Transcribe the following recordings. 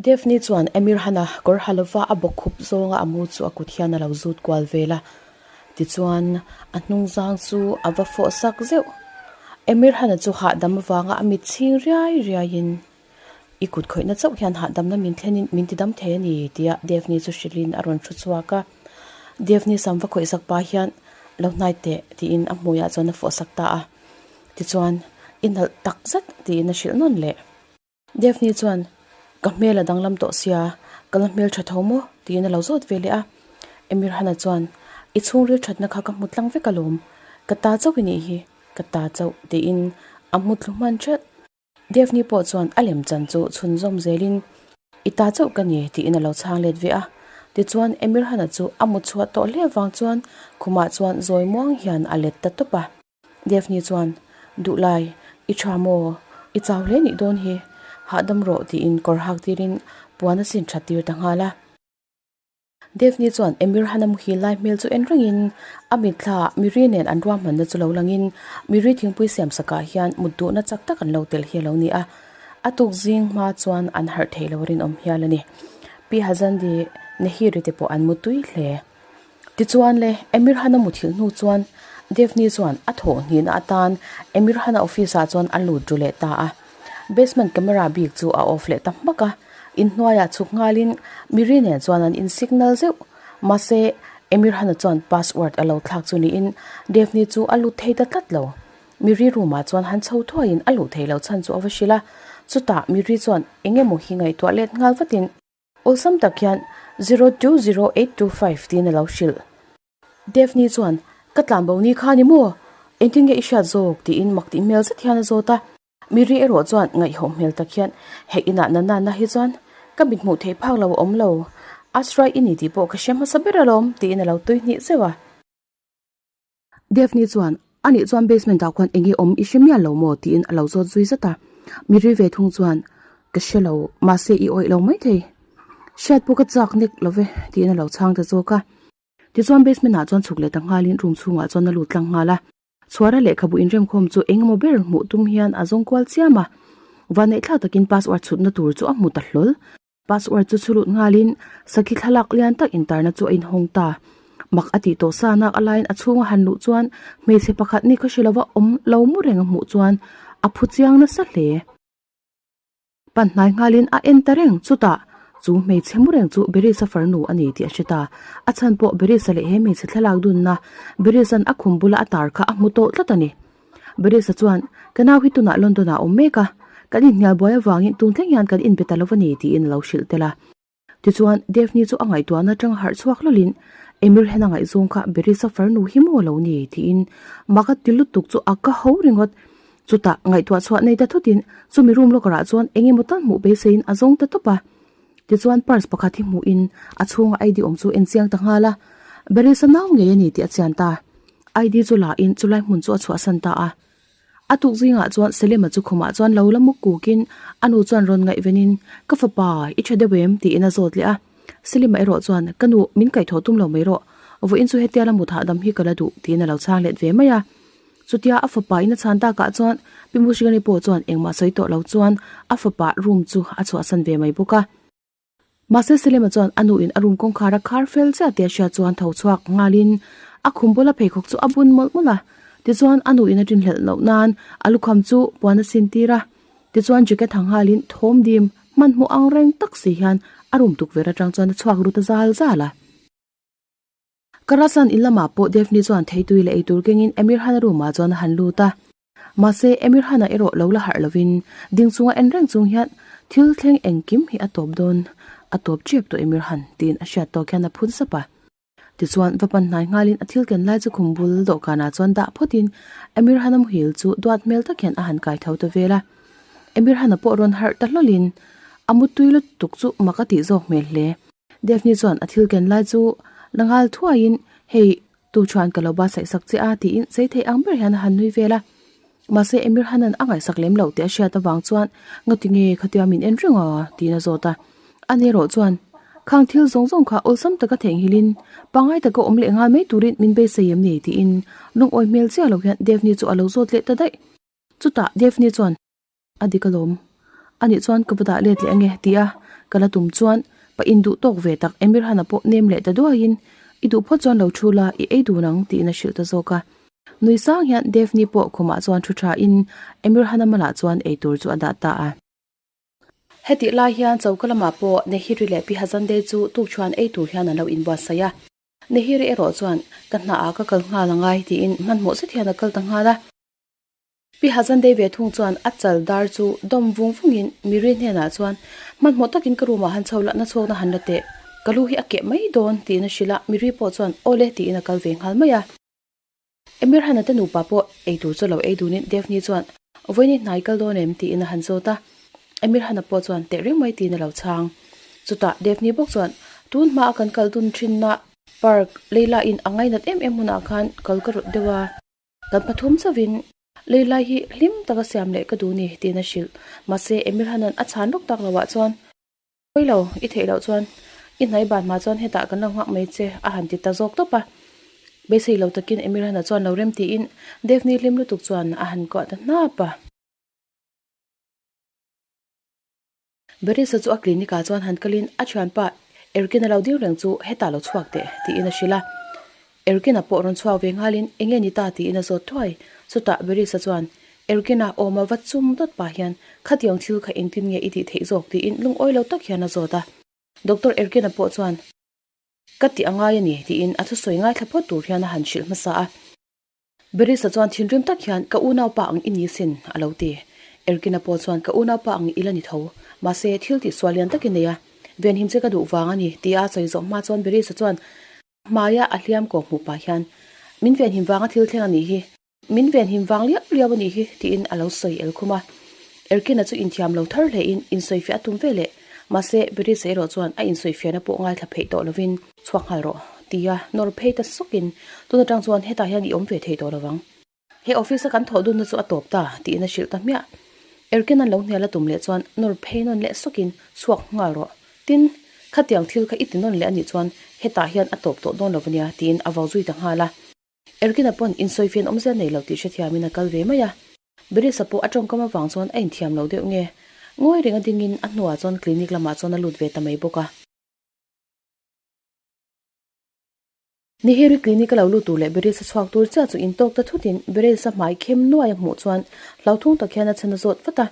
Daphne chuan Emir Hana kawr ha lova a bawk khup zawnga a mu chu a kut hian a lo zut kual vel a. Tichuan a hnung zang chu a va fawh sak zeuh. Emir Hana chu hahdam avanga a mit chhing riai riaiin I kut khawihna chauh hian hahdamna min thlenin min ti dam thei a ni tia Daphne chu hrilhin a rawn thu chhuak a. Daphne sam va khawih sak pa hian lo hnai teh tiin a hmuiah chuan a fawh sak ta a. Tichuan i nalh tak zet tiin a hrilh nawn leh. Daphne chuan ka hmel a danglam tawh sia, ka la hmel tha tho maw? tiin a lo zawt ve leh a. Emir Hana chuan I chhungril thatna kha ka hmu tlang vek alawm, ka ta chauh i nih hi, ka ta chauh tiin a hmu thlu hman thelh. Daphne pawh chuan a lem chan chu chhunzawm zelin, I ta chauh ka ni, tiin a lo chhang let ve a. Tichuan, Emir Hana chu a mut chhuah tawh hle avang chuan khumah chuan zawi muang hian a let ta tawp a. Daphne chuan, Duhlai, i tha maw? I chau hle nih dawn hi. Hahdam rawh, tiin kawr hak tirin puan a sin that tir ta nghal a. Daphne chuan Emir Hana muhil lai hmel chu en rengin a mitthla Miri nen an ruahmanna chu lo langin Miri thingpui siam sakah hian mut duhna chak tak an lo tel hi a lo ni a. A tuk zing hma chuan an harh thei lo rinawm hial a ni. Pi Hazandi Nehiri te pawh an mu tui hle. Tichuan le, Emir Hana muthilh hnu chuan Daphne chuan a thawh hnihna atan Emir Hana office ah chuan a lut ru leh ta a. Basement camera bik chu a off leh ta hmak a, inhnuaiah chhuk nghalin Miri nen chuan an in signal zeuh. Mahse, Emir Hana chuan password a lo thlak chu niin Daphne chu a lut thei ta tlat lo. Miri room ah chuan han chho thuaiin a luh theih loh chhan chu a va hrilh a, chutah Miri chuan eng emaw hi ngaihtuah let nghal vatin awlsam tak hian 020825 tiin a lo hrilh. Daphne chuan, Ka tlan bo ni kha ni maw? Engtin nge i hriat zawk? tiin mak tih hmel zet hian a zawt a. Miri erawh chuan ngaihawm hmel tak hian, Hei inah na na na hi chuan ka mit hmuh theih phak lo a awm lo. Asrai i ni tih pawh ka hre hmasa ber alawm, tiin a lo tui hnih zeuh a. Daphne chuan, Anih chuan basement ah khuan enge awm i hre mial lo maw? tiin a lo zawt zui zat a. Miri ve thung chuan, Ka hre lo, mahse i awih lo maithei. Hriat pawh ka chak nek lo ve, tiin a lo chhang ta zawk a. Tichuan basement ah chuan chhuk leh ta nghalin room chhungah chuan a lut tlang nghal a. Chhuara lehkhabu inremkhawm chu engemaw ber hmuh tum hian a zawng kual chiam a. Vanneihthlak takin password chhutna tur chu a hmu ta hlawl. Password chu chhulut nghalin sakhi thlalak lian tak intarna chu a inhawng ta. Mak a tih tawh sa nak a laiin a chhunga han luh chuan hmeichhe pakhat ni khaw hre lova awm lo mu reng a hmuh chuan a phu chiang nasa hle. Pan hnai nghalin a en ta reng chutah chu hmeichhe mu reng chu Berisa farnu a ni tih a hre ta. A chhan pawh Berisa leh he hmeichhe thlalak dunna Berisa'n a khum bula a tar kha a hmu tawh tlat a ni. Berisa chuan, Ka nau hi tunah London ah a awm mek a, kan inhnial buai avangin tun thleng hian kan inbe ta lo a ni tiin a lo hrilh tel a. Tichuan, Daphne chu a ngaihtuahna atanga harh chhuak lawlin, Emir hian a ngaihzawng kha Berisa farnu hi maw lo ni? tiin mak a ti lutuk chu a ka ho ringawt. Chutah ngaihtuah chhuah nei ta thutin chumi room locker ah chuan eng emaw tal hmuh beiseiin a zawng ta tawp a. Tichuan purse pakhat hi hmuhin a chhunga ID awm chu en chiang ta nghal a, Berisa nau ngei a ni tih a chian ta. ID chu la in chulai hmun chu a chhuahsan ta a. A tuk zingah chuan Selema chu khumah chuan lo la muk kukin a nu chuan rawn ngaihvenin, Ka fapa, i tha deuh em? tiin a zawt leh a. Selema erawh chuan, Ka nu, min kaihthawh tum lo mai rawh. Vawiin chu hetia la mut hahdam hi ka la duh, tiin a lo chhang let ve mai a. Chutia a fapa in a chhan takah chuan Pi Mushigani pawh chuan engmah sawi tawh lo chuan a fapa room chu a chhuahsan ve mai bawk a. Mahse Selema chuan a nu in a room kawngkhar a khar fel chiah tih a hriat chuan tho chhuak nghalin a khum bula pheikhawk chu a bun mawlh mawlh a. Tichuan a nu in a rinhlelh loh nan a lukham chu puan a sin tir a. Tichuan jacket ha nghalin thawm dim hmanhmawh ang reng tak si hian a room tukverh atang chuan a chhuak ru ta zal zal a. Karasan in lamah pawh Daphne chuan theitui leh eitur kengin Emir Hana room ah chuan a han lut a. Mahse, Emir Hana erawh lo la harh lovin ding chunga en reng chung hian thil thleng engkim hi a tawp dawn, a tawp tep tawh Emir Han tiin a hriat tawk hian a phun sap a. Tichuan, va pan hnai nghalin a thil ken lai chu khum bul dawhkanah chuan dah phawtin Emir Hana muhil chu duat hmel tak hian a han kai tho ta vel a. Emir Hana pawh rawn harh ta hlawlin a mutui lutuk chu mak a tih zawk hmel hle. Daphne chuan a thil ken lai chu la nghal thuaiin, Hei, tu chuan ka lo ba saih sak che a, tiin sei thei ang ber hian a han nui vel a. Mahse, Emir Hanan a ngaihsak lem loh tih a hriat avang chuan, Ngati nge khatia min en reng a? tiin a zawt a. Ani erawh chuan, Khang thil zawng zawng kha awlsam taka theihnghilhin pangngai taka awm leh nghal mai turin min beisei em ni tiin lungawi hmel chiah lo hian Daphne chu a lo zawt leh ta daih. Chutah Daphne chuan. A dik alawm. Anih chuan ka va dah let leh ange ti a ka la tum chuan pa induh tawk ve tak Emir Hana pawh nem leh ta duaiin i duh phawt chuan lo thu la i ei dun ang tiin a hrilh ta zawk a. Nui sang hian Daphne pawh khumah chuan thu tha in Emir Hana malah chuan ei tur chu a dah ta a. Hetih lai hian choka lamah pawh Nehiri leh Pi Hazandei chu tukchhuan ei tur hian an lo inbuatsaih a. Nehiri erawh chuan ka hnaah ka kal nghal angai tiin hmanhmawh zet hian a kal ta nghal a. Pi Hazandei ve thung chuan a chal dar chu dawm vung vungin Miri hnenah chuan hmanhmawh takin ka room ah han chho la, na chhuakna han la teh, ka lu hi a keh mai dawn tiin a hrilh a, Miri pawh chuan aw le tiin a kal ve nghal mai a. Emir Hana te nupa pawh ei tur chu lo ei dunin Daphne chuan Vawiin hnai kal dawn em tiin a han zawt a, Emir Hana pawh chuan teh reng mai tiin a lo chhang. Chutah Daphne bawk chuan tun hmaa kan kal dun thinna park Leila in a ngainat em em hunah khan kal ka rawt deuh a. Kan pathum chauhin Leilai hi hlim taka siam leh ka duh ni tiin a hrilh. Mahse, Emir Hanan a chhan lawk tak loah chuan, Pawi lo, i theih loh chuan i hnai ban hma chuan hetah kan lo nghak mai che a han ti ta zawk tawp a. Beisei lo takin Emir Hana chuan lo rem tiin Daphne hlim lutuk chuan a han kuah ta hnap a. Berisa chu a clinic ah chuan han kalin a thianpa Erkina lo ding reng chu hetah lo chhuak teh tiin a hrilh a. Erkina pawh rawn chhuak ve nghalin enge ni ta tiin a zawt thuai. Chutah Berisa chuan Erkina awma va chum dawt pah hian khatiang thil kha engtin nge i tih theih zawk tiin lungawi lo tak hian a zawt a. Doctor Erkina pawh chuan ka tih a ngai a ni tiin a thusawi ngaithla phawt tur hian a han hrilh hmasa a. Berisa chuan thinrim tak hian ka unaupa ang i ni sin a lo ti. Erkina pawh chuan ka unaupa ang i la ni tho. Mahse, thil tih sual lian tak i nei a. Venhim che ka duh vang a ni, tia a sawi zawh hma chuan Berisa chuan hmaia a hliam kawh hmuh pah hian Min venhim vanga thil thleng a nih hi. Min venhim vang liau liau a nih hi, tiin a lo sawi el khum a. Erkina chu inthiam lo thar hlein insawifiah a tum ve leh. Mahse, Berisa erawh chuan a insawifiahna pawh ngaithla pheih tawh lovin chhuak nghal rawh, tia nawr phei ta sawkin tun atang chuan hetah hian i awm ve thei tawh lo vang. He office a kan thawh dunna chu a tawp ta, tiin a hrilh ta hmiah. Erkin an lo hnial a tum leh chuan nawr phei nawn leh sawkin chhuak nghal rawh. Tin, khatiang thil kha i ti nawn leh anih chuan hetah hian a tawp tawh dawn lo ania, tiin a vau zui ta nghal a. Erkina pawn insawifian awmzia nei lo tih hrethiamin a kal ve mai a. Berisa pawh a tawngkam avang chuan a inthiam lo deuh nge. Ngawi reng a dingin a hnuah chuan clinic lamah chuan a lut ve ta mai bawk a. Nihiri clinic a lo lut tur leh Berisa chhuak tur chiah chu intawk ta thutin Berisa hmai khem nuai a hmuh chuan hlauthawng tak hian a chhan a zawt vat a.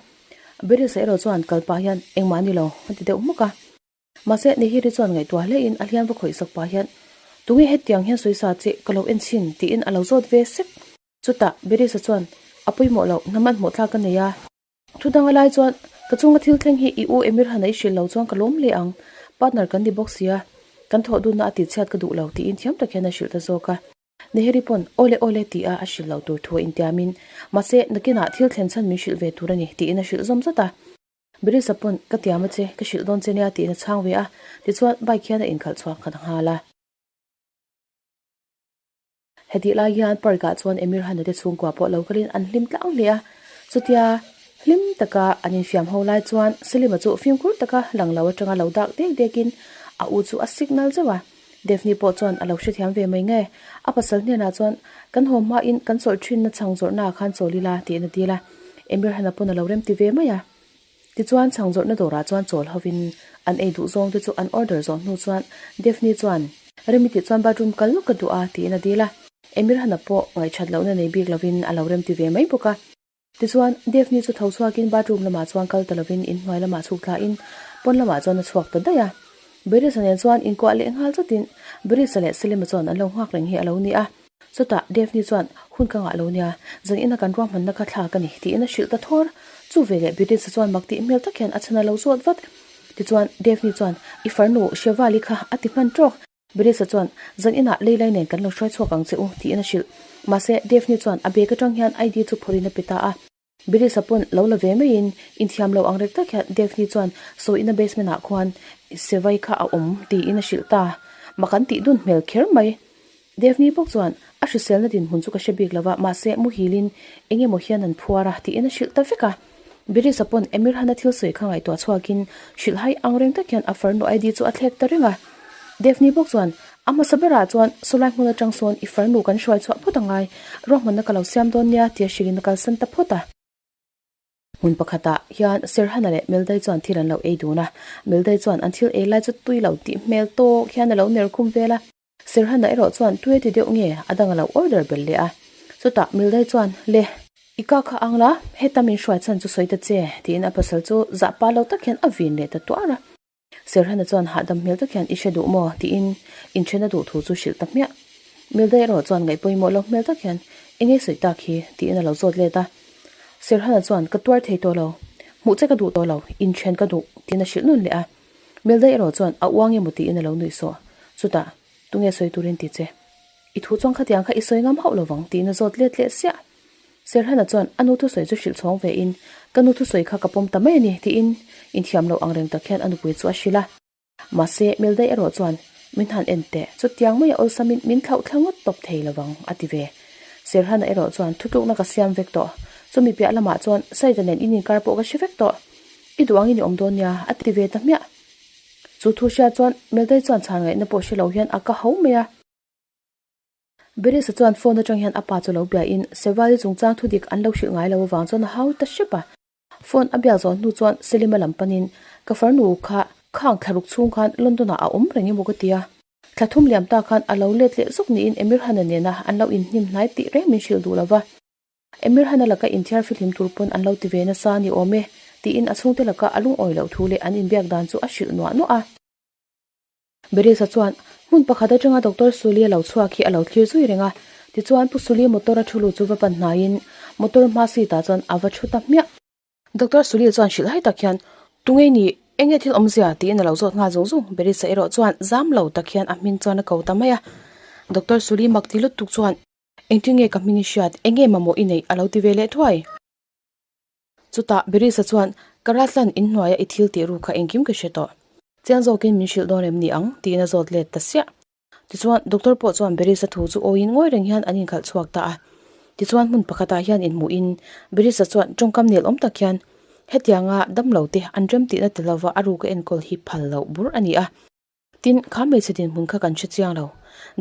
Berisa erawh chuan kal pah hian engmah a ni lo a ti deuh hmuk a. Mahse Nihiri chuan ngaihtuah hlein a hliam va khawih sak pah hian Tunge hetiang hian sawisa che ka lo en chhin tiin a lo zawt ve sek. Chutah Berisa chuan a pawimawh loh hnam an hmuh thlak ka nei a. Thu dang a lai chuan, Ka chunga thil thleng hi i u Emir Han a i hrilh lo chuan ka lawm hle ang. Partner kan ni bawk sia, kan thawh dunna a tihchhiat ka duh lo, tiin thiam tak hian a hrilh ta zawk a. Neheri pawn, Awle awle ti a a hrilh loh tur thu a intiamin, Mahse, nakinah thil thlen chhan min hrilh ve tur a ni, tiin a hrilh zawm zat a. Berisa pawn, Ka tiam a che, ka hrilh dawn che nia, tiin a chhang ve a. Tichuan, bike hian a inkhalh chhuak nghat nghal a. Hetih lai hian park ah chuan Emir Hana te chhungkua pawh lo kalin an hlim tlang hle a, chutia hlim taka an infiam ho lai chuan Selima chu fimkhur taka lang lo atanga lo dak dek dekin a u chu a signal zeuh a, Daphne pawh chuan a lo hrethiam ve mai nge, a pasal hnenah chuan kan haw hmain kan chawlh thinna chhang zawrhnaah khan chawl ila tiin a dil a, Emir Hana pawn a lo remti ve mai a. Tichuan chhang zawrhna dawrah chuan chawl hovin an ei duh zawng te chu an order zawh hnu chuan Daphne chuan, Remi tih chuan bathroom kal lawk ka duh a, tiin a dil a. Emir Hana pawh ngaihchat lohna nei bik lovin a lo remti ve mai bawk a. Tichuan Daphne chu tho chhuakin bathroom lamah chuan kal ta lovin inhnuai lamah chhuk thlain pawn lamah chuan a chhuak ta daih a. Berisa nen chuan inkuah leh nghal chutin Berisa leh Selima chuan an lo nghak reng hi a lo ni a. Chutah Daphne chuan, Hun ka ngah lo nia, zan ina kan ruahmanna kha thlak a ni, tiin a hrilh ta thawr. Chu veleh Birisa chuan mak tih hmel tak hian a chhan a lo zawt vat. Tichuan Daphne chuan, I farnu Shevali kha a ti hman tawk. Birisa chuan, Zan inah Leilai nen kan lo hruai chhuak ang che u, tiin a hrilh. Mahse Daphne chuan a bag atang hian ID chu phawrhin a pe ta a. Birisa pawn lo la ve maiin inthiam lo ang rek tak hian Daphne chuan sawiina basement ah khuan Sevai kha a awm tiin a hrilh ta. Mak an tih dun hmel kher mai. Daphne bawk chuan a hriselna dinhmun chu ka hre bik lo va, mahse muhilin eng emaw hian an phuar a tiin a hrilh ta vek a. Birisa pawn Emirhan-a thil sawi kha ngaihtuah chhuakin hrilhhai ang reng tak hian a farnu ID chu a thlek ta reng a. Daphne bawk chuan, A hmasa berah chuan sawlai hmun atang sawn i farnu kan hruai chhuah phawt angai, ruahmanna ka lo siam dawn nia tia hrilhin a kalsan ta phawt a. Hmun pakhatah hian Serhana leh Meldai chuan thil an lo ei dun a, Meldai chuan an thil ei lai chu tui lo tih hmel tawk hian a lo ner khum vel a. Serhana erawh chuan tui a ti deuh nge a dang a lo order belh leh a. Chutah Mildai chuan, Le, i ka kha ang la, heta min hruai chhan chu sawi ta che, tiin a pasal chu zah pa lo tak hian a vin leh ta tuar a. Serhana chuan hahdam hmel tak hian i hre duh maw? tiin inthena duh thu chu hrilh ta hmiah. Mildai erawh chuan ngaih pawimawh lo hmel tak hian, Enge sawi tak hi? tiin a lo zawt let a. Serhana chuan, Ka tuar thei tawh lo, hmuh che ka duh tawh lo, inthen ka duh, tiin a hrilh nun leh a. Melda erawh chuan a uang emaw tiin a lo nuih sawh. Chutah, Tunge sawi turin ti che? I thu chuan khatiang kha i sawi ngam hauh lovang tiin a zawt let leh siah. Serhana chuan a nu thusawi chu hrilh chhawng vein, Ka nu thusawi kha ka pawm ta mai a ni tiin inthiam loh angreng tak hian a nupui chu a hrilh a. Mahse, Melda erawh chuan, Min han en teh, chutiang maia awlsamin min thlauh thla ngawt tawp thei lovang a ti ve. Serhana erawh chuan thutlukna ka siam vek tawh. Chumi piah lamah chuan Saida nen in inkar pawh ka hre vek tawh. I duh angin i awm dawn nia, a ti ve ta hmiah. Chu thu hria chuan Meldai chuan chhan ngaihna pawh hre lo hian a ka ho mai a. Berisa chuan phone atang hian a pa chu lo biain Sevali chungchang thu dik an lo hrilh ngai lo avang chuan a hau ta hrep a. Phone a biak zawh hnu chuan Selima lam panin ka farnu kha khang thlaruk chhung khan London ah a awm reng emaw ka ti a. Thla thum liam ta khan a lo let leh zawk niin Emir Hana nena an lo inhnim hnai tih reng min hrilh duh lo va. Emir Hana laka inthiar fihlim tur pawn an lo ti ve nasa ni awm e, tiin a chhungte laka a lungawi loh thu leh an inbiak dan chu a hrilh nuah nuah a. Berisa chuan hmun pakhat atanga Doctor Suli a lo chhuak hi a lo thlir zui reng a, tichuan Pu Suli motor a thu lut chu va pan hnaiin motor hma seat ah chuan a va thu ta hmiah. Doctor Suli chuan hrilh hai tak hian, Tunge ni, enge thil awmzia? tiin a lo zawt nghal zung zung. Berisa erawh chuan zam lo tak hian a hming chuan a ko ta mai a. Doctor Suli mak ti lutuk chuan, Engtin nge ka hming i hriat? Enge mamawh i neih? a lo ti ve leh thuai. Chutah Berisa chuan, Ka Ratlan inhnuaia i thil tih ru kha engkim ka hre tawh. Chiang zawkin min hrilh dawn em ni ang? tiin a zawt let ta siah. Tichuan, Doctor pawh chuan Berisa thu chu awiin ngawi reng hian an inkhalh chhuak ta a. Tichuan hmun pakhatah hian inhmuhin Berisa chuan tawngkam nel awm tak hian, Hetianga damlo te an remtihna ti lova a ruka enkawl hi phal loh bur a ni a. Tin, kha hmeichhe dinhmun kha kan hre chiang lo.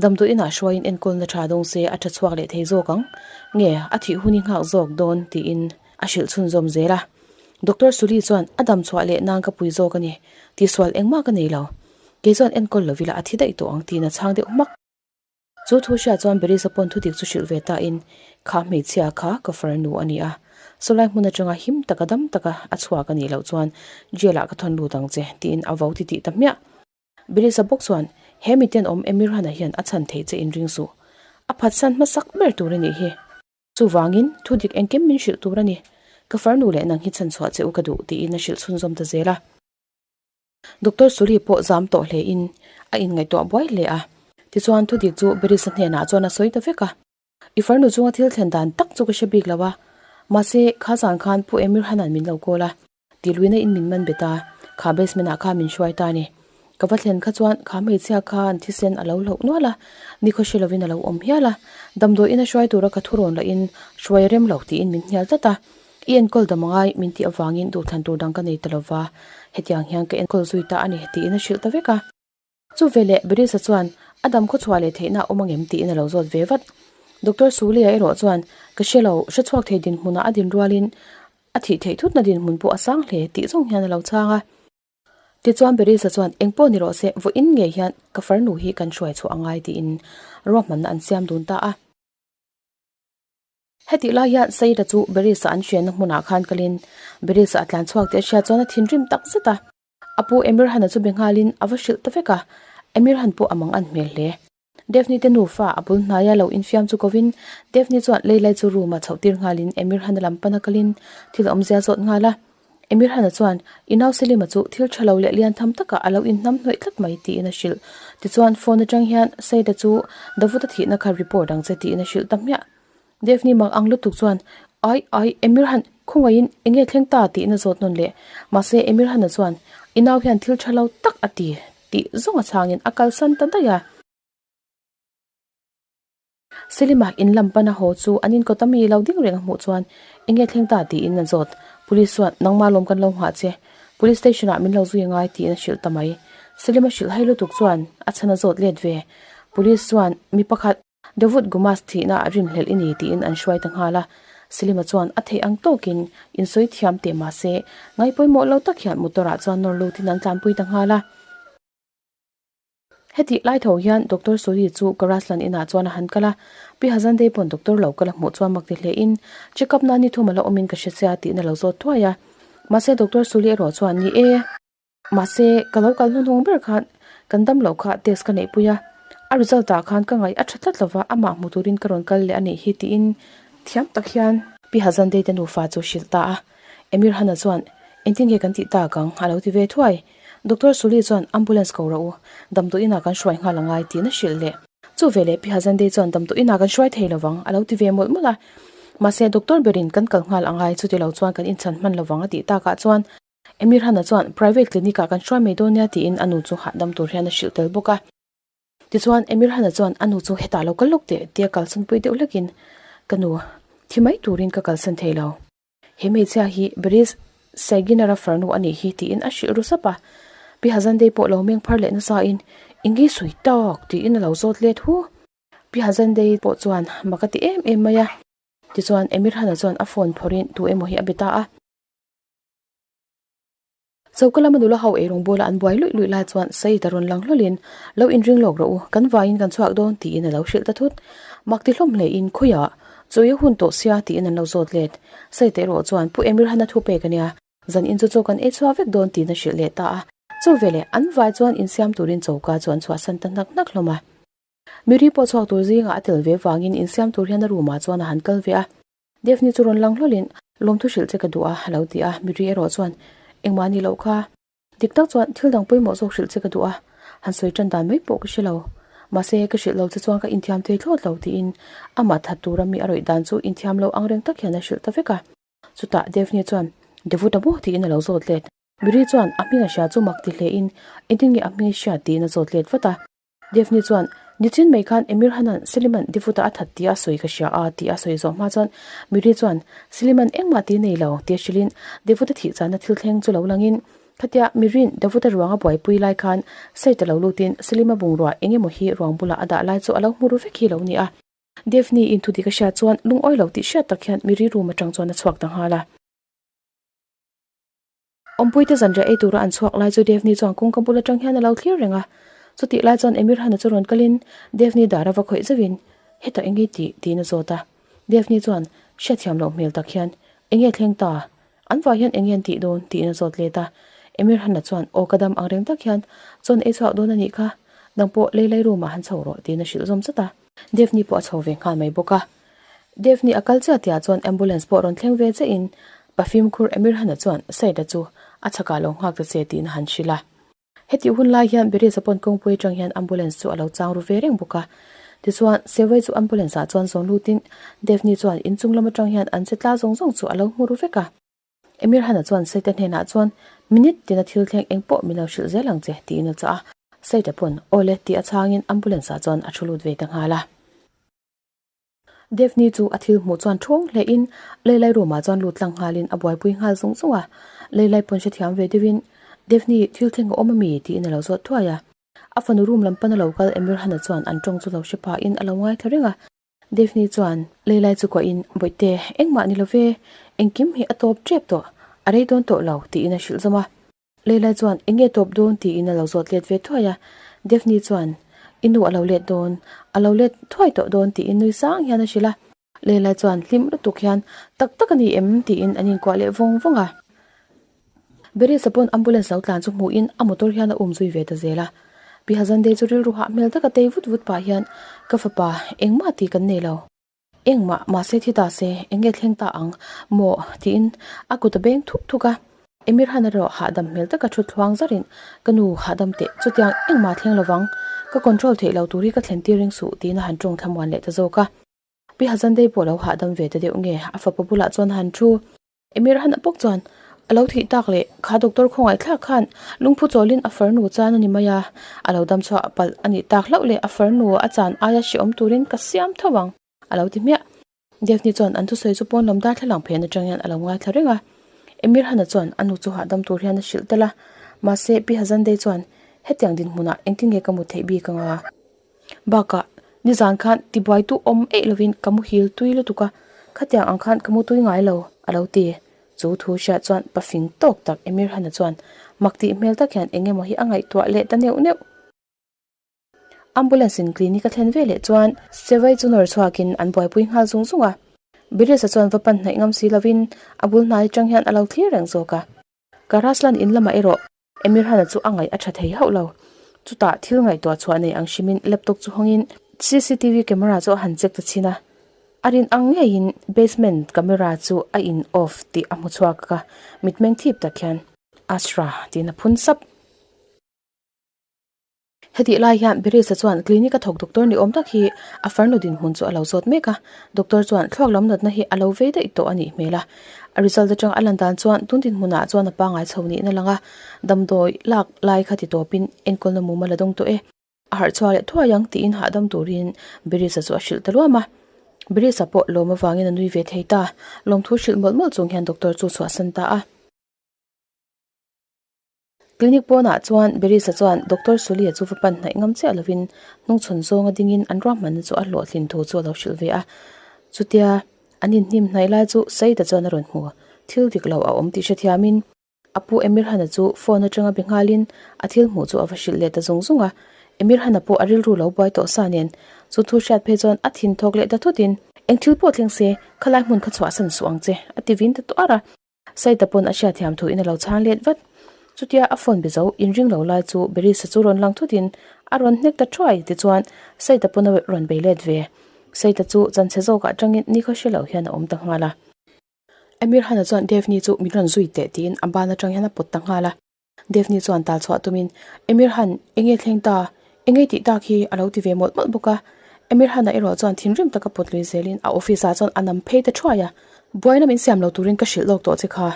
Damdawi inah hruaiin enkawlna tha dawng se a tha chhuak leh thei zawk ang. Nge, a thih hun i nghak zawk dawn tiin a hrilh chhunzawm zel a. Doctor Suli chuan a dam chhuah leh nan ka pui zawk a ni. Tihsual engmah ka nei lo. Kei chuan enkawl lo ila a thi daih tawh ang tiin a chhang deuh hmak. Chu thu hria chuan Berisa pawn thudik chu hrilh ve ta in, Kha hmeichhia kha ka farnu a ni a, sawlai hmun atanga him taka dam taka a chhuak a nih loh chuan jail ah ka thawn lut ang che, tiin a vo ti tih ta hmiah. Berisa bawk chuan, He miten awm Emirhana hian a chhan theih che in ring suh. A phatsan hmasak ber tur a nih hi. Chuvangin, thudik engkim min hrilh tur a ni. Ka farnu leh nang hi chhan chhuah che u ka duh, tiin a hrilh chhunzawm ta zel a. Doctor Suri pawh zam tawh hle in a inngaihtuah buai hle a. Tichuan thudik chu Berisa hnenah chuan a sawi ta vek a. I farnu chunga thil thlen dan tak chu ka hre bik lo a. Mahse, kha zan khan Pu Emir Hanan min lo call a. Tihluina in min man bet a, kha basement ah khan min hruai ta a ni. Ka va thlen kha chuan kha hmeichhia khan thisen a lo hlauh nual a, nikhaw hre lovin a lo awm hial a. Damdawiin a hruai tura ka thurawn lahin hruai a rem lo tiin min hnial tlat a. I enkawl dam angai min tih avangin duhthlan tur dang ka nei ta lova, hetiang hian ka enkawl zui ta a ni tiin a hrilh ta vek a. Chu veleh Berisa chuan a dam khawchhuah leh theihna a awm angem tiin a lo zawt ve vat. Doctor Sulia erawh chuan ka hre lo, hre chhuak thei dinhmunah a din rualin a thih theih thutna dinhmun pawh a sang hle tih zawng hian a lo chhang a. Tichuan Berisa chuan engpawh ni rawh se vawiin ngei hian ka farnu hi kan hruai chhuah angai tiin ruahmanna an siam dun ta a. Hetih lai hian Saida chu Berisa an hriatna hmunah khan kalin Berisa a tlan chhuak tih a hriat chuan a thinrim tak zet a. A pu Emir Han-a chu be nghalin a va hrilh ta vek a, Emir Han pawh a mang an hmel hle. Daphne te nufa a bul hnaia lo infiam chu kovin Daphne chuan Leilai chu room-ah chhoh tir nghalin Emir Han-a lam pana kalin thil awmzia zawt nghal a. Emir Han-a chuan i nau Selima chu thil tha lo leh lian tham takah a lo inhnam hnawih tlat mai tiin a hrilh. Tichuan phone atang hian Saida chu Davuta thihna kha report ang che tiin a hrilh ta hmiah. Daphne mak ang lutuk chuan, Ai, ai, Emir Han, khawngaihin eng nge thleng ta? tiin a zawt nawn leh. Mahse, Emir Han-a chuan, I nau hian thil tha lo tak a ti, tih zawng a chhangin a kalsan ta daih a. Selima in lam pana haw chu an inkawt a mi lo ding reng a hmuh chuan, Eng nge thleng ta? tiin a zawt. Police chuan, Nangmah lawm kan lo nghah che. Police station ah min lo zui angai tiin a hrilh ta mai. Selim a hrilh hai lutuk chuan a chhan a zawt let ve. Police chuan, Mi pakhat, Davut Gumas thihna a rinhlelh i ni tiin an hruai ta nghal a. Selima chuan a theih ang tawkin insawi thiam teh mahse, ngaipawimawh lo tak hian motor ah chuan nawr lutin an tlanpui ta nghal a. Hetih lai tho hian Doctor Suri chu Karaslan inah chuan a han kal a, Pi Hazandei pawn doctor lo kal a hmuh chuan mak ti hle in, check up na ni thum a la awmin ka hre sia tiin a lo zawt thuai a. Mahse Doctor Suri erawh chuan ni e, mahse ka lo kal hnuhnung ber khan kan dam loh kha test ka neihpui a, a result ah khan ka ngaih a tha tlat lova amah hmu turin ka rawn kal leh a nih hi tiin thiam tak hian Pi Hazandei te nufa chu hrilh ta a. Emir Hana chuan engtin nge kan tih tak ang a lo ti ve thuai. Doctor Suli chuan ambulance ko rawh u, damdawi inah kan hruai nghal angai tiin a hrilh leh. Chu veleh Pi Hazandei chuan damdawi inah kan hruai thei lovang a lo ti ve mawlh mawlh a. Mahse doctor berin kan kal nghal angai chuti lo chuan kan inchhan hman lovang a tih takah chuan Emir Hana chuan private clinic ah kan hruai mai dawn nia tiin a nu chu hahdam tur hian a hrilh tel bawk a. Tichuan Emir Hana chuan a nu chu hetah lo kal lawk teh tia kalsan pui deuh hlekin ka nu thi mai turin ka kalsan thei lo. He hmeichhia hi Beris Saginara farnu a nih hi tiin a hrilh ru sap a. Pi Hazandei pawh lo meng phar leh nasain, Eng nge sawi tak? tiin a lo zawt let hu. Pi Hazandei pawh chuan mak a ti em em mai a. Tichuan Emir Hana chuan a phone phawrhin tu emaw hi a be ta a. Choka lama nula ho eirawng bawla an buai luih luih lai chuan Said a rawn lang hlawlin, Lo inring lawk rawh u, kan vaiin kan chhuak dawn, tiin a lo hrilh ta thut. Mak ti hlawm hlein, Khawiah? Chawi a hun tawh sia, tiin an lo zawt let. Said erawh chuan, Pu Emir Hana thu pek a nia, zan in chu chaw kan ei chhuak vek dawn, tiin a hrilh leh ta a. Chu veleh an vai chuan insiam turin choka chu an chhuahsan ta hnak hnak hlawm a. Miri pawh chhuak tur zingah a tel ve vangin insiam tur hian a room ah chuan a han kal ve a. Daphne chu rawn lang hlawlin, Lawmthu hrilh che ka duh a, a lo ti a. Miri erawh chuan, Engmah ni loh kha. Dik tak chuan thil dang pawimawh zawk hrilh che ka duh a, han sawi tan dan mai pawh ka hre lo. Mahse, ka hrilh lo che chuan ka inthiam thei thlawt lo, tiin amah that tura mi a rawih dan chu inthiam lo ang reng tak hian a hrilh ta vek a. Chutah Daphne chuan, Devuta maw? tiin a lo zawt let. Miri chuan a hming a hria chu mak ti hlein, Engtin nge a hming i hriat? tiin a zawt let vat a. Daphne chuan, Nichin mai khan Emir Hanan Seliman Divuta a that tih a sawi ka hria a, tih a sawi zawh hma chuan Miri chuan, Seliman engmah tih nei lo, tia hrilhin Divuta thih chahna thil thleng chu lo langin, Khatia Miri'n Davuta ruang a buaipui lai khan Saita lo lutin Selima bungrua eng emaw hi ruang bulah a dah lai chu a lo hmu ru vek hi lo ni a. Daphne in thudik a hriat chuan lungawi lo tih hriat tak hian Miri room atang chuan a chhuak ta nghal a. Awmpuite zanriah ei tura an chhuak lai chu Daphne chuan kawngka bul atang hian a lo thlir reng a. Chutih lai chuan Emir Hana chu rawn kalin Daphne dar a va khawih zauhin, Hetah eng nge tih? tiin a zawt a. Daphne chuan hriatthiam loh hmel tak hian, Eng nge thleng ta? An vah hian eng nge an tih dawn? tiin a zawt let a. Emir Hana chuan, Aw ka dam ang reng tak hian chawn ei chhuak dawn a nih kha. Nang pawh leilai room ah han chho rawh, tiin a hrilh zawm zat a. Daphne pawh a chho ve nghal mai bawk a. Daphne a kal chiah tihah chuan ambulance pawh rawn thleng ve chiahin pa fimkhur Emir Hana chuan Saida chu a chhakah lo nghak ta che tiin a han hrilh a. Hetih hun lai hian Beris a pawn kawngpui atang hian ambulance chu a lo chang ru ve reng bawk a. Tichuan, Sevai chu ambulance ah chuan zawn lutin Daphne chuan inchung lam atang hian an che tla zawng zawng chu a lo hmu ru vek a. Emir Hana chuan Saita hnenah chuan, Minute tina thil thleng eng pawh min lo hrilh zel ang che, tiin a chah a. Saita pawn, Aw le, tih a chhangin ambulance ah chuan a thu lut ve ta nghal a. Daphne chu a thil hmuh chuan thawng hlein Leilai room ah chuan lut tlang nghalin a buaipui nghal zung zung a. Leilai pawn hrethiam ve deuhin, Daphne, thil thleng a awm ami? tiin a lo zawt thuai a. A fanu room lam pan a lo kal Emir Hana chuan an tawng chu lo hre pahin a lo ngaithla reng a. Daphne chuan Leilai chu kuahin, Bawihte, engmah ni lo ve, engkim hi a tawp tep tawh, a rei dawn tawh lo, tiin a hrilh zawm a. Leilai chuan, Eng nge tawp dawn? tiin a lo zawt let ve thuai a. Daphne chuan, I nu a lo let dawn, a lo let thuai tawh dawn, tiin nui sang hian a hrilh a. Leilai chuan hlim lutuk hian, Tak tak a ni em? tiin an inkuah leh vawng vawng a. Berisa pawn ambulance lo tlan chu hmuhin a motor hian a um zui ve ta zel a. Pi Hazandei chu rilru hah hmel taka tei vut vut pah hian, Ka fapa, engmah tih kan nei lo. Engmah, mahse thi ta se, eng nge thleng ta ang maw? tiin a kut a beng thuk thuk a. Emir Han erawh hahdam hmel taka thu thluang zarin, Ka nu, hahdam teh, chutiang engmah thleng lovang, ka control theih lo tur hi ka thlen tir ring suh, tiin a han tawng thlamuan leh ta zawk a. Pi Hazandei pawh lo hahdam ve ta deuh nge, a fapa bulah chuan a han thu. Emir Han a bawk chuan a lo thih tak leh kha doctor khawngaih thlak khan lungphu chawlin a farnu chan a ni mai a, a lo dam chhuah palh a nih tak hlauh leh a farnu a chan aia hrehawm turin ka siam tho ang a lo ti hmiah. Daphne chuan an thusawi chu pawn lam darthlalang phen atang hian a lo ngaithla reng a. Emirhana chuan a nu chu hahdam tur hian a hrilh tel a, mahse Pi Hazandei chuan hetiang dinhmunah engtin nge ka mu theih bik ang a? Bakah, nizan khan tibuaitu awm eih lovin ka muhil tui lutuk a, khatiang ang khan ka mu tui ngai lo, a lo ti. Chu thu hriat chuan pafing tawk tak Emirhana chuan mak tih hmel tak hian eng emaw hi a ngaihtuah leh ta neuh neuh. Ambulance in clinic a thlen ve leh chuan Sevai chu nawr chhuakin an buaipui nghal zung zung a. Birisa chuan va pan hnaih ngam si lovin a bul hnai atang hian a lo thlir reng zawk a. Karaslan in lamah erawh Emirhana chu a ngaih a tha thei hauh lo. Chutah thil ngaihtuah chhuah nei ang hrimin laptop chu hawngin cctv camera chu a han check ta chhin a. A rin ang ngeiin basement camera chu a in off tih a hmu chhuak a, mitmeng thip tak hian Asra tiin a phun sap. Hetih lai hian Berisa chuan clinic a thawk doctor ni awm tak hi a farnu dinhmun chu a lo zawt mek a, doctor chuan thluak lam natna hi a lo vei daih tawh a nih hmel a. A result atang a lan dan chuan tun dinhmunah chuan a pangai chho niin a lang a, damdawi lak lai kha ti tawpin enkawlna mum a la dawng tawh e. A harh chhuak leh thuai ang tiin hahdam turin Berisa chu a hrilh ta luam a. Berisa pawh lawm avangin a nui ve thei ta, lawmthu hrilh mawlh mawlh chung hian doctor chu chhuahsan ta a. Clinic pawnah chuan Berisa chuan Doctor Sulia chu va pan hnaih ngam chiah lovin hnungchhawn zawnga dingin an ruahmanna chu a hlawhtlin thu chu a lo hrilh ve a. Chutia an inhnim hnaih lai chu Saida chuan a rawn hmu. Thil dik lo a awm tih hrethiamin a pu Emirhana chu phone atanga be nghalin a thil hmuh chu a va hrilh leh ta zung zung a. Emirhana pawh a rilru lo buai tawh sa nen chu thu hriat phei chuan a thin thawk leh ta thutin, Eng thil pawh thleng se, khalai hmun kha chhuahsan suh ang che, a ti vin ta tuar a. Saita pawn a hriatthiam thu in a lo chhang let vat. Chutia a phone be zo inring lo lai chu Berisa chu rawn lang thut in a rawn hnek ta thuai tichuan Saita pawn a rawn bei let ve. Saita chu chanchhe zawk ah tangin nikhaw hre lo hian a awm ta nghal a. Amir Hana chuan Devni chu min rawn zui teh tiin a ban atang hian a pawt ta nghal a. Devni chuan tal chhuah tumin, Emir Han, enge thleng ta? Enge tih tak hi? a lo ti ve mawlh mawlh bawk a. Emir Han-a erawh chuan thinrim taka pawt lui zelin a office ah chuan a nam phei ta thuai a. Buaina min siam lo turin ka hrilh lawk tawh che kha.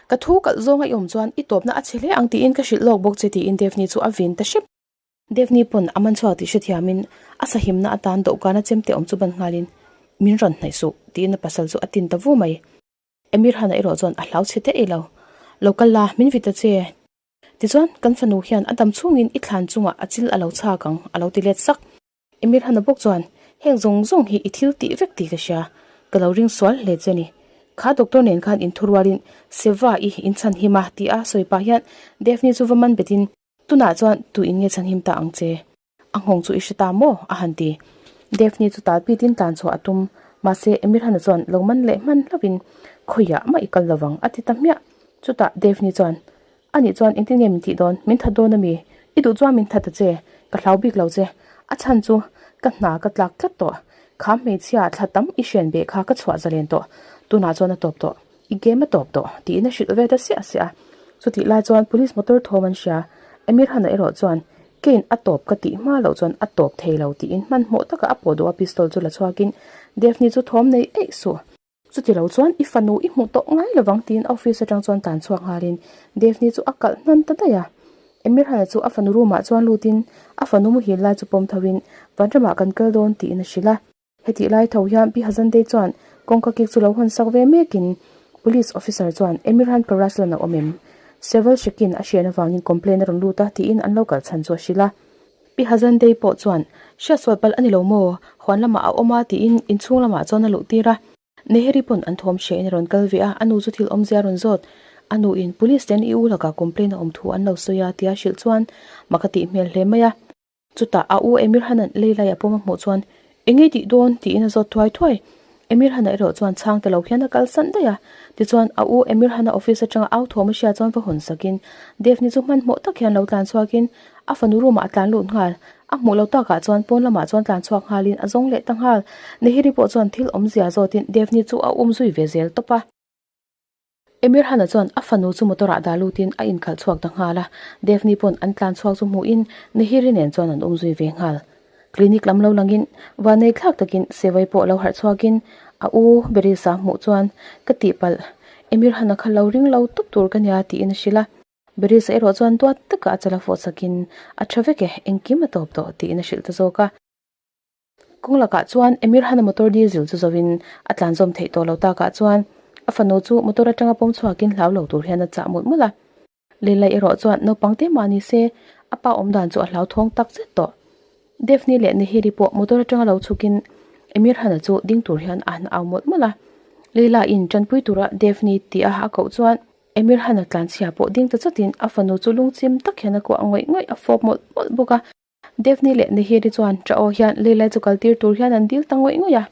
Ka thu kalh zawnga i awm chuan i tawpna a chhe hle ang tiin ka hrilh lawk bawk che tiin Devni chu a vin ta hrep. Devni pawn a man chhuak tih hrethiamin a sahimna atan dawhkana chemte awm chu ban nghalin, Min rawn hnaih suh tiin a pasal chu a tin ta vu mai. Emir Hana erawh chuan a hlau chhe teh lo. Lo kal la, min vit ta che. Tichuan, kan fanu hian a dam chhungin i thlan chungah a chil a lo chhak ang, a lo ti let sak. Emir Hana bawk chuan, Heng zawng zawng hi i thil tih vek tih ka hria. Ka lo ring sual hle che a ni. Kha doctor nen khan inthurualin Seva i inchhan him a, ti a sawi pah hian Daphne chu va man betin, Tunah chuan tu in nge chhanhim ta ang che? A nghawng chu i hre ta maw? a han ti. Daphne chu tal pitin tlan chhuah a tum. Mahse, Emirhana chuan lo man leh hman hlauhin, Khawiah mah i kal lovang, a ti ta hmiah. Chutah Daphne chuan, Anih chuan engtin nge min tih dawn? Min that dawn a mi? I duh chuan min that ta che, ka hlau bik lo che. A chhan chu ka hna ka tlak tlat tawh. Kha hmeichhia thla tam i hrian beh kha ka chhuah zalen tawh. Tunah chuan a tawp tawh. I game a tawp tawh, tiin a hrilh ve ta siah siah a. Chutih lai chuan police motor thawm an hria. Emir Hana erawh chuan, Kane a tawp ka tih hma loh chuan a tawp thei lo, tiin hmanhmawh taka a pawh duh a pistol chu la chhuakin Daphne chu thawm nei eih suh. Chuti lo chuan i fanu i hmuh tawh ngai lovang, tiin office atang chuan tlan chhuak nghalin Daphne chu a kalh hnan ta daih a. Emir Hana chu a fanu room ah chuan lutin a fanu muhil lai chu pawm tho in, Vanramah kan kal dawn, tiin a hrilh a. Hetih lai tho hian Pi Hazandei chuan kawngka kik chu lo hawn sak ve mekin Police officer chuan Emirhan Karaslan a awm em? Seval Shekin a hrian avangin complaint a rawn lut a tiin an lo kal chhan chu a hrilh a. Pi Hazandei pawh chuan hriatsual palh a ni lo maw? Huan lamah a awm a tiin inchhung lamah chuan a luh tir a. Neheri pawn an thawm hriain a rawn kal ve a, a nu chu thil awmzia a rawn zawt. A nuin Police ten i u lakah complaint a awm thu an lo sawi a tia hrilh chuan mak a tih hmel hle mai a. Chutah a u Emir Hanan lei lai a pawm a hmuh chuan, Eng nge tih dawn? tiin a zawt thuai thuai. Emir Hana erawh chuan chhang ta lo hian a kalsan daih a. Tichuan, a u Emir Hana office atanga au thawm a hria chuan va hawn sakin, Daphne chu hmanhmawh tak hian lo tlan chhuakin a fanu room ah a tlan lut nghal. A hmuh lo takah chuan pawn lamah chuan tlan chhuak nghalin a zawng leh ta nghal. Nehiri pawh chuan thil awmzia zawtin Daphne chu a um zui ve zel tawp a. Emir Hana chuan a fanu chu motor ah dah lutin a inkhalh chhuak ta nghal a, Daphne pawn an tlan chhuak chu hmuhin Nehiri nen chuan an um zui ve nghal. Clinic lam lo langin vanei thlak takin Sevai pawh lo harh chhuakin a u Berisa hmuh chuan ka tihpalh Emir Hana kha lo ring lo tawp tur ka nia tiin a hrilh a. Berisa erawh chuan duat taka a chala fawh sakin a tha vek e, engkim a tawp tawh tiin a hrilh ta zawk a. Kawng lakah chuan Emir Hana motor diesel chu zo in a tlan zawm theih tawh lo takah chuan A fanu chu motor atanga pawm chhuakin hlau lo tur hian a chah mawlh mawlh a. Lelai erawh chuan naupang te mah ni se, a pa awm dan chu a hlauthawng tak zet tawh. Daphne leh Nehiri pawh motor atanga lo chhukin Emir Hana chu ding tur hian a han au mawlh mawlh a. Leila in tanpui tura Daphne tih a a koh chuan Emir Hana tlanchhia pawh ding ta chawtin a fanu chu lungchim tak hian a kuah ngawih ngawih a fawp mawlh mawlh bawk a. Daphne leh Nehiri chuan ṭah aw hian Leila chu kaltir tur hian an dil ta ngawih ngawih a.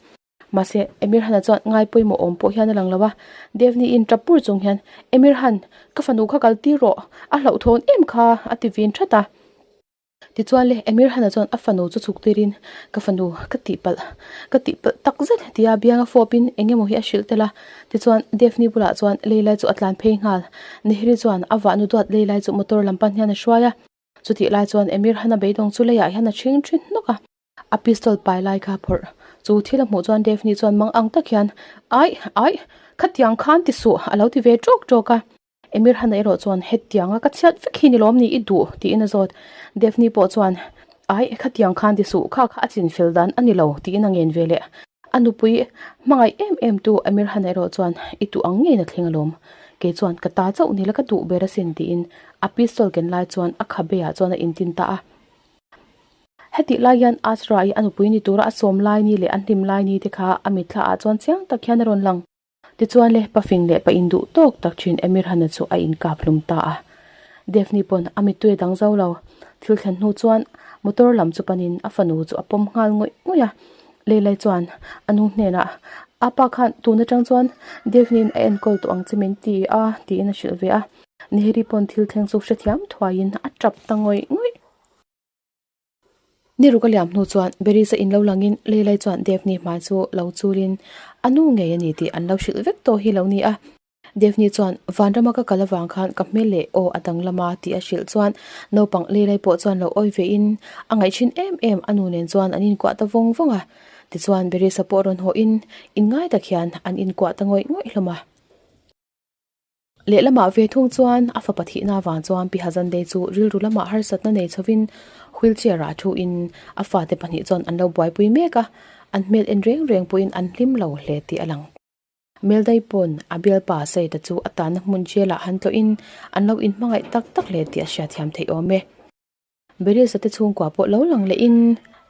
Mahse, Emir Han-a chuan ngai pawimawh awm pawh hian a lang lo a. Devni-in ṭap pur chung hian, Emir Han, ka fanu kha kal tir rawh, a hlauhthawn em kha, a ti vin ṭhat a. Tichuan le, Emir Han-a chuan a fanu chu chhuk tirin, Ka fanu, ka tihpalh, ka tihpalh tak zet, tia bianga fawpin eng emaw hi a hrilh tel a. Tichuan, Devni bulah chuan Leilai chu a tlan phei nghal. Nehri chuan a vahnu duat Leilai chu motor lam pan hian a hruai a. Chutih lai chuan Emir Han-a beidawng chu leiah hian a ṭhing ṭhin hnawk a. A pistol pai lai kha phawrh. Chu thil a hmuh chuan Daphne chuan mang ang tak hian, Aih, aih, khatiang khan ti suh, a lo ti ve ṭawk ṭawk a. Emir Hana erawh chuan, Hetianga ka chhiat vek hi ni lawm ni i duh? tiin a zawt. Daphne pawh chuan, Aih, khatiang khan ti suh, kha kha a chinfel dan a ni lo, tiin a ngen ve leh. A nupui hmangaih em em tu Emir Hana erawh chuan, I duh ang ngeiin a thleng alawm. Kei chuan ka ta chauh ni la ka duh ber asin, tiin a pistol ken lai chuan a khabe ah chuan a intin ta a. Hetih lai hian Azra i a nupui ni tura a sawm lai ni leh a hnim lai ni te kha a mitthla ah chuan chiang tak hian a rawn lang. Tichuan le, pa fing leh pa induh tawk tak thin Emir Hana chu a inkap hlum ta a. Daphne pawn a mittui a dang zo lo. Thil thlen hnu chuan motor lam chu panin a fanu chu a pawm nghal ngawih ngawih a. Leilai chuan a nu hnenah, A pa khan tun atang chuan Daphne-in a enkawl tawh ang che min ti a, tiin a hrilh ve a. Nehri pawn thil thleng chu hrethiam thuaiin a tap ta ngawih ngawih. Ni ruk a liam hnu chuan Berisa in lo langin Leilai chuan Daphne hmai chu lo chulin a nu ngei a ni tih an lo hrilh vek tawh hi lo ni a. Daphne chuan Vanrama ka kal avang khan ka hmel leh aw a danglam a tih a hrilh chuan naupang Leilai pawh chuan lo awi vein a ngaihchhin em em a nu nen chuan an inkuah ta vawng vawng a. Tichuan Berisa pawh rawn hawhin inngai tak hian an inkuah ta ngawih ngawih hlawm a. Lehlamah ve thung chuan a fapa thihna avang chuan Pi Hazandei chu rilru lamah harsatna nei chhovin wheelchair ah thuin a fate pahnih chuan an lo buaipui mek a, an hmel en reng reng pawhin an hlim lo hle tih a lang. Meldai pawn a bialpa Saida chu a tanna hmun jail ah han tlawhin an lo inhmangaih tak tak hle tih a hriatthiam theih awm e. Berisa te chhungkua pawh lo lang lehin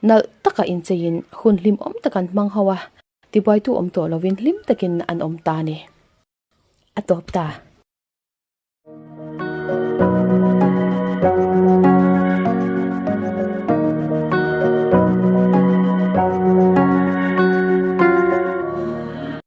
nalh taka incheiin hun hlimawm tak an hmang ho a, tibuaitu awm tawh lovin hlim takin an awm ta a ni. A tawp ta.